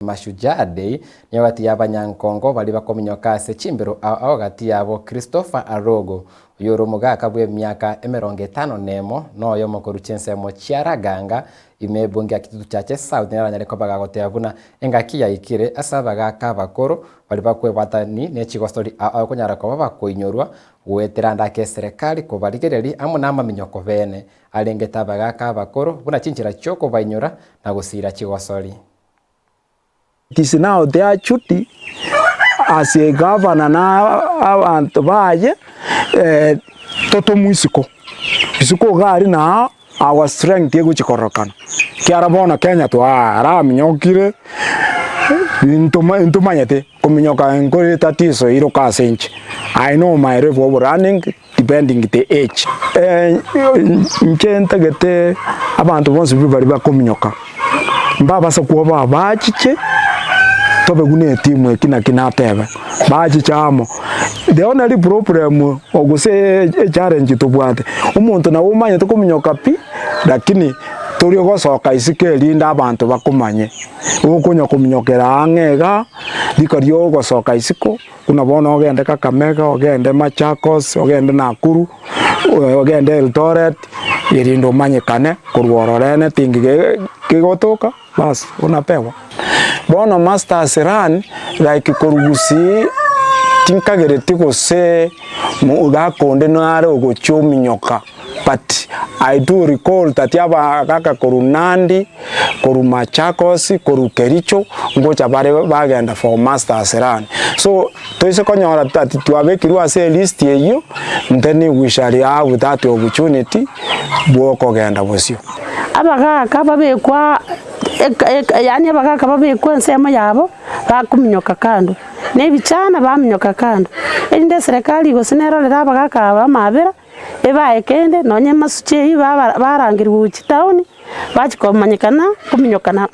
Mashujaa Day nigo gati y'abanyankongo baria bakominyoka ase chimbero ao ao gati yabo Christopher Arogo, oyio ore omogaka bw'emiaka 51 na oyomo korwa chinsemo chia Raganga ime ebunge ya Kitutu Chache South nigo aranyare koba gagoteba buna engaki yaikire ase abagaka abakoro baria bakwebwatani ne chigosori ao ao konyara koba bakoinyorwa goetera ande ake eserekari kobarigereria amo namaminyoko bene arengete abagaka abakoro buna chinchera chiokobainyora na gosiira chigosori. It is now their duty as a governor na abanto baye totomwe isiko, isiko iga aria naa our strength egochia kororekana, ekiagera bono Kenya twaraminyokire ntoma ntomanyete kominyoka nkore etatizo iroka ase inche, I know my level of running depending the age. Inche ntagete abanto bonsi pi baria bakominyoka, mbabase koba abachiche, tobe buna etimu eki naki natebe, bachiche amo. The only problem gose echallenge tobwate, omonto nabo omanyete kominyoka pi, lakini tori gosoka isiko erinde abanto bakomanye, okonya kominyokera ang'e igaa, rika ria ogosoka isiko. Buna bono ogende Kakamega, ogende Machakos, ogende Nakuru, ogende Eldoret, erinde omanyekane korwa ororo anything kegotoka bas unapewa. Bono masters run like korwa gusii tinkagereti gose mogaka onde nare ogochia ominyoka. But I do recall that abagaka korwa Nandi, korwa Machakos, korwa Kericho, ngocha bare bagenda for masters run. So toise konyora that twabekirwe ase elist eyio, then we shall have that opportunity bwokogenda bosio. Abagaka babekwa yaani abagaka babekwa ensemo yabo, bakominyoka kando, na ebichana baminyoka kando, erinde eserekari gose nerorere abagaka aba amabera. Ebae kende, nonya emasuchi eyio barangerigwe gochia chitaoni, bachia komanyekana, nkominyokana.